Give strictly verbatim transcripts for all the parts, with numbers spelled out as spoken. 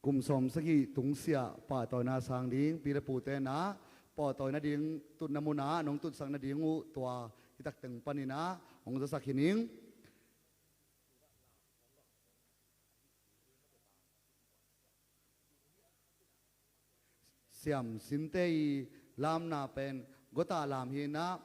Kum sawmsagih tungsiah pahtawina sang ding pi le pute na, pahtawina ding tutna munah nong tutsak nading uh tua hitak teng paninah hong zasak hi ning. Siam sinte i lamna pen gota lam hinah,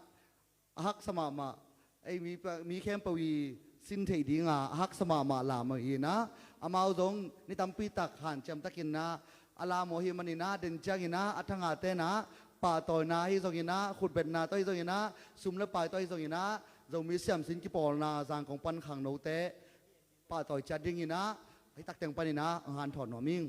a haksa mahmah, ei mi, mi khempeuh i sin theih dinga a haksa mahmah lam aw hinah, amau zong ni tampi tak hanciam takinah a lam aw hi maninah, den cianginah a thangah tenah pahtawina hi zonginah, khutbetna tawh hi zonginah, sum le pai tawh hi zonginah, Zomi siamsin kipawlna Zangkong pan khangnote pahtawi ciat dinginah hitak teng paninah hong hanthawt nuam ing.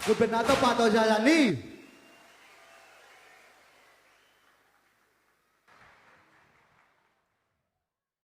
Kutbetna tawh pahtawi zaza ni.